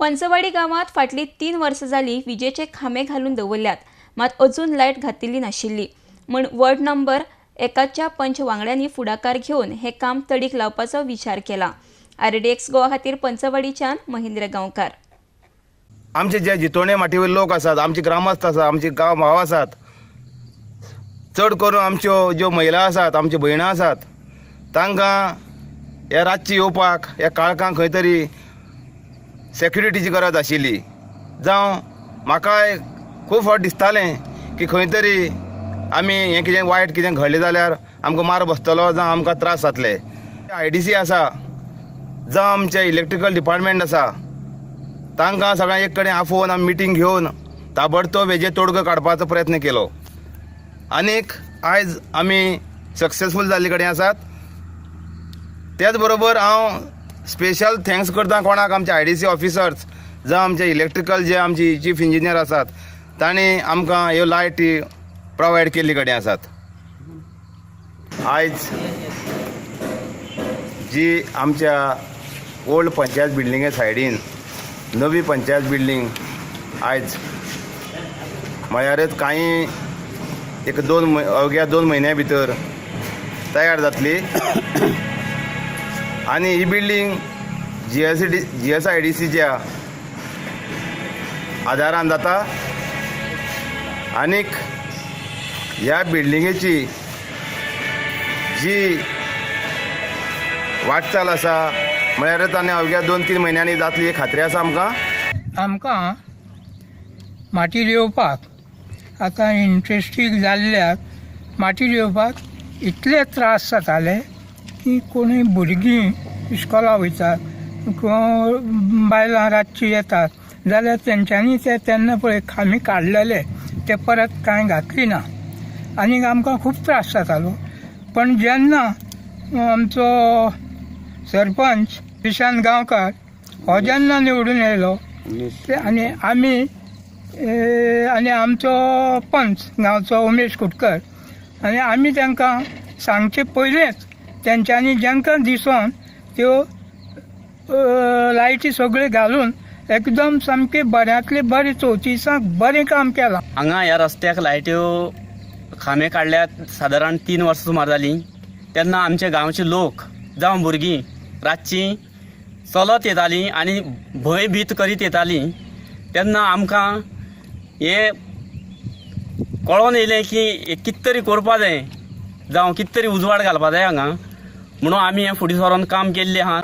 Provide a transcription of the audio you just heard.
पंचवाडी गांवांत फाटलीं 3 वर्सां जालीं विजेचे खांबे घालून दवरल्यात, मात अजून लायट घातिल्ली नाशिल्ली म्हूण वॉर्ड नंबर 1च्या पंच वांगड्यांनी फुडाकार घेवन हें काम तडीक लावपाचो विचार केला. आरडीएक्स गोवा खातीर पंचवाडीच्यान महेंद्र गांवकार. आमचे जे जितोणे माटी लोक आसात, आमचे ग्रामस्थ आसात, आमचे गांव भाव आसात, चड करून आमच्यो ज्यो महिला आसात, आमच्यो भयणां आसात, तांकां ह्या रातची येवपाक ह्या काळखांक खंय तरी सेक्युरिटीची गरज आशिल्ली. जावं म्हाकाय खूब फावट दिसतालें की खंय तरी आमी हें कितें वायट कितें घडलें जाल्यार आमकां मार बसतलो, जावं आमकां त्रास जातले. IDC आसा, जावं आमचें इलेक्ट्रिकल डिपार्टमेंट आसा, तांकां सगळ्यांक एक कडेन आफोवन आमी मिटींग घेवन ताबडतोब हेजेर तोडगो काडपाचो प्रयत्न केलो आनीक आयज आमी सक्सेसफूल जाल्ले कडेन आसात. त्याच बरोबर हांव स्पेशल thanks करता कोणाक, आमचे IDC officers जावं आमचे इलेक्ट्रिकल जे आमची चीफ इंजिनियर आसात, तांणी आमकां ह्यो लायटी प्रोवायड केल्ले कडेन आसात. आयज जी आमच्या ओल्ड पंचायत बिल्डिंगे सायडीन नवी पंचायत बिल्डींग आयज म्हळ्यारच कांय एक दोन अवघ्या 2 म्हयन्या भितर तयार जातली आनी ही बिल्डींग GSIDCच्या आदारान जाता. आनीक ह्या बिल्डिंगेची जी वाटचाल आसा म्हळ्यारच आनी अवघ्या 2-3 म्हयन्यांनी जातली ही खात्री आसा आमकां. आमकां माती येवपाक आतां इंट्रस्टीक जाल्ल्याक माती येवपाक इतले त्रास जाताले की कोणूय भुरगीं इस्कोला वयतात किंवा बायलां रातचीं येतात जाल्यार तेंच्यांनी ते तेन्ना पळय खांबे काडलेले ते परत कांय घातली ना आनीक आमकां खूब त्रास जातालो. पण जेन्ना आमचो सरपंच निशांत गांवकार हो जेन्ना निवडून येयलो आनी आमी आनी आमचो पंच गांवचो उमेश कुटकर आनी आमी तांकां सांगचे पयलेंच तेंच्यांनी जेंकां दिसोन त्यो लायटी सगळ्यो घालून एकदम सामके बऱ्यांतले बरें चवथीसांक बरें काम केलां. हांगा ह्या रस्त्याक लायट्यो खांबे काडल्यात सादारण 3 वर्सां सुमार जालीं. तेन्ना आमचे गांवचे लोक जावं भुरगीं रातचीं चलत येतालीं आनी भंय भीत करीत येतालीं. तेन्ना आमकां हें कळोन येयलें की कितें तरी करपा जाय, जावं कितें तरी उजवाड घालपा जाय हांगा, म्हणून आमी हें फुडें सरोन काम केल्लें आहा.